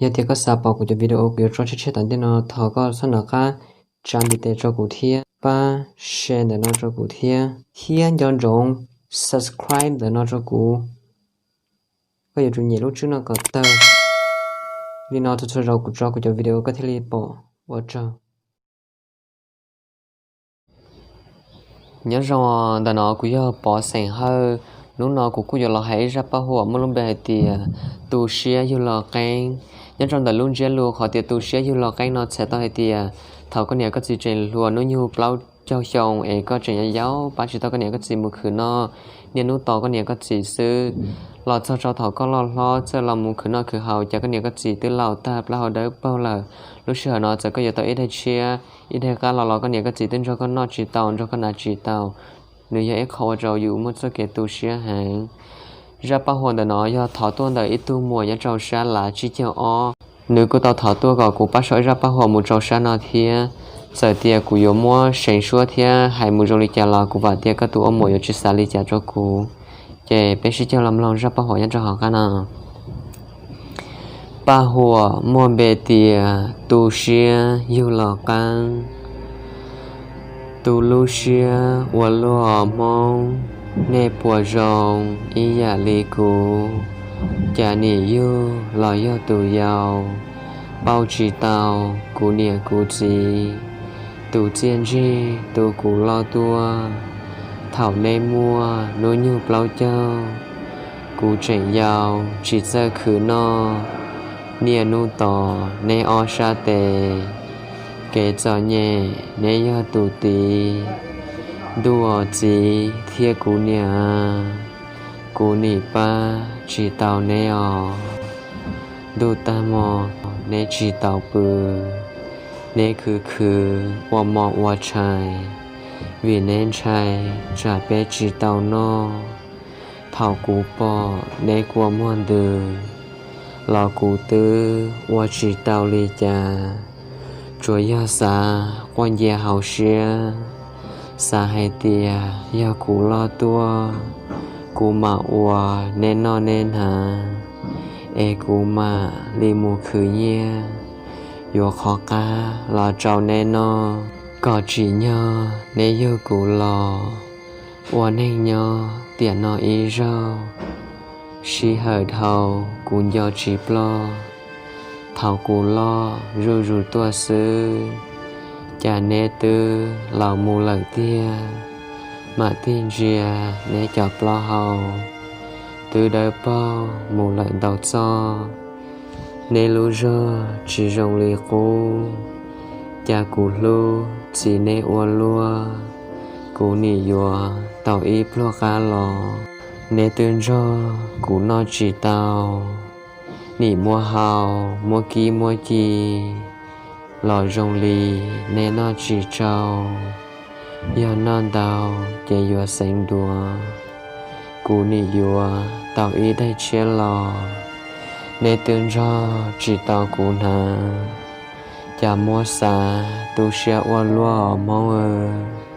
Yog tias koj xav pom kuv cov video kuv yuav tso tshiab tshiab tom ntej no, thov koj txhob nco qab tsa ntiv tes rau kuv thiab pab share ntawm no rau kuv thiab, thiab nco ntsoov subscribe ntawm no rau kuv. Koj yuav tsum nyem lub tswb no kom tawg li no txhua txhua zaus kuv tso kuv cov video koj thiaj li pom. Ua tsaug. Nyob zoo, ntawm no kuv yog Pov Xeem Hawj. Hnub no kuv kuj yuav los hais ib zaj paj huam muaj lub npe hais tias tu siab yug los qeeb. Nyob rau ntawm lub ntsiab lus qhov tias tu siab yug los qeeb no txhais tau hais tias thaum koj niam koj txiv tseem hluas hnub nyoog plaub caug xyoo es koj tseem yau yau pab tsis tau koj niam koj txiv mus khwv noj, niaj hnub tos koj niam koj txiv xwb. Los txog rau thaum koj loj hlob txawj los mus khwv noj khwv haus, cas koj niam koj txiv twb laus tag plaub hau dawb paug lawm. Lub sij hawm no txawm koj yuav tau ib daig tshiab ib daig qab los los koj niam koj txiv twb nrog koj noj tsis tau, nrog koj hnav tsis tau. Nws yog ib qho ua rau yus muaj txoj kev tu siab heev. Zaj paj huam ntawm no yog thov tuaj ntawm ib tug muam nyob rau sab Lav tsib caug ob. Nws kuj tau thov tuaj kom kuv pab sau ib zaj paj huam mus rau sab no thiab. Txawm tias kuv yuav muab seev suab thiab hais mus zoo li cas los kuv vam tias koj tus ua muam yuav tsis xav li cas rau kuv. Ces peb sib caug los mloog zaj paj huam nyob rau hauv qab no. Paj huam muaj npe tias tu siab yug los qeeb. Tu lub siab ua luaj os Hmoob, nej puas zoo ib yam li kuv? Cas nim yug los yog tus yau, pauj tsis tau kuv niam kuv txiv, tus txiaj ntsig tu kuv loj tuaj. Thaum neb muaj hnub nyoog plaub caug, kuv tseem yau tsis txawj khwv noj, niaj hnub tos neb ob sab tes. Kev txom nyem neb yog tus tiv, ntuj os txiv thiab kuv niam, kuv nim pab tsis tau neb os. Ntuj tag hmo neb tsis tau pw, neb khwv khwv ua mov ua tshais, vim neb ntshai tsam peb tsis tau noj. Thaum kuv pom neb kua muag ntws los kuv twb ua tsis tau li cas, tsuas yog xav quaj ncia hauv siab, xav hais tias yog kuv loj tuaj, kuv mam ua neb noj neb hnav, es kuv mam li mus khwv nyiaj yuav qhov qab los rau neb noj. Kom tsim nyog neb yug kuv los ua neej nyob tiam no ib zaug. Sij hawm dhau kuv nco tsis ploj, thaum kuv loj zuj zus tuaj xwb, cas neb twb laus mus lawm tiag. Mam tig ntsia neb cov plaub hau twb dawb paug mus lawm ntau txoj. Neb lub zog tsis zoo li qub, cas kuv hlub txim neb ua luaj. Kuv nim yuav tau ib pluag qab los, neb twb nrog kuv noj tsis tau. Nim muab hau muab kib muab ci los zoo li neb noj tsis tsau. Yog noj ntau ces yuav xeev duav. Kuv nim yuav tau ib daig tshiab los, neb twb nrog tsis tau kuv hnav. Cas muab xav tu siab ua luaj os Hmoob aw.